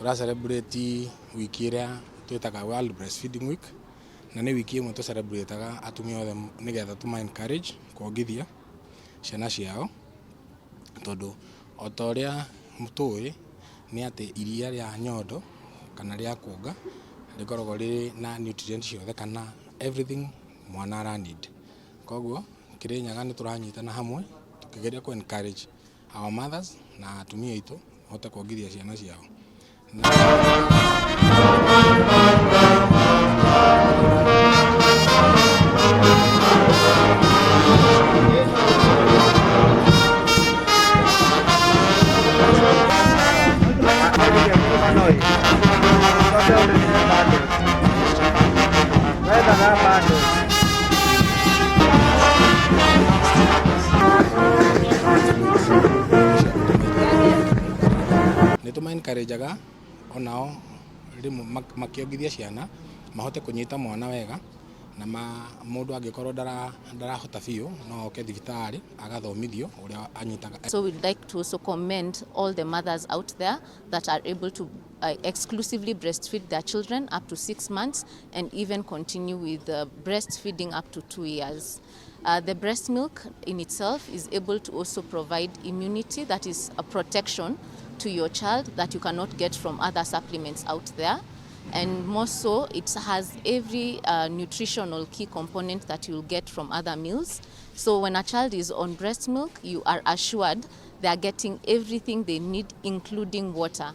Tũra celebrate wiki ĩrĩa twĩtaga World Breastfeeding Week, na nĩ wiki ĩmwe tũ celebrate atumia othe nĩgetha tũma encourage kuongithia ciana ciao, tondũ o ta ũrĩa tũĩ nĩ atĩ iria rĩa nyondo kana rĩa kuonga rĩkoragwo rĩ na nutrient ciothe kana everything mwana ara need. Koguo Kĩrĩnyaga nĩ tũranyitana hamwe tũkĩgeria kũ encourage our mothers na atumia aitũ mahote kuongithia ciana ciao. Nĩ tũma encourage onao rĩmwe makĩongithia ciana mahote kũnyita mwana wega, na mũndũ angĩkorwo ndarahota biũ no oke thibitarĩ agathomithio ũrĩa anyitaga. So we'd like to also commend all the mothers out there that are able to exclusively breastfeed their children up to 6 months and even continue with breastfeeding up to 2 years. The breast milk in itself is able to also provide immunity, that is a protection to your child that you cannot get from other supplements out there. And more so, it has every nutritional key component that you'll get from other meals. So when a child is on breast milk, you are assured they are getting everything they need, including water.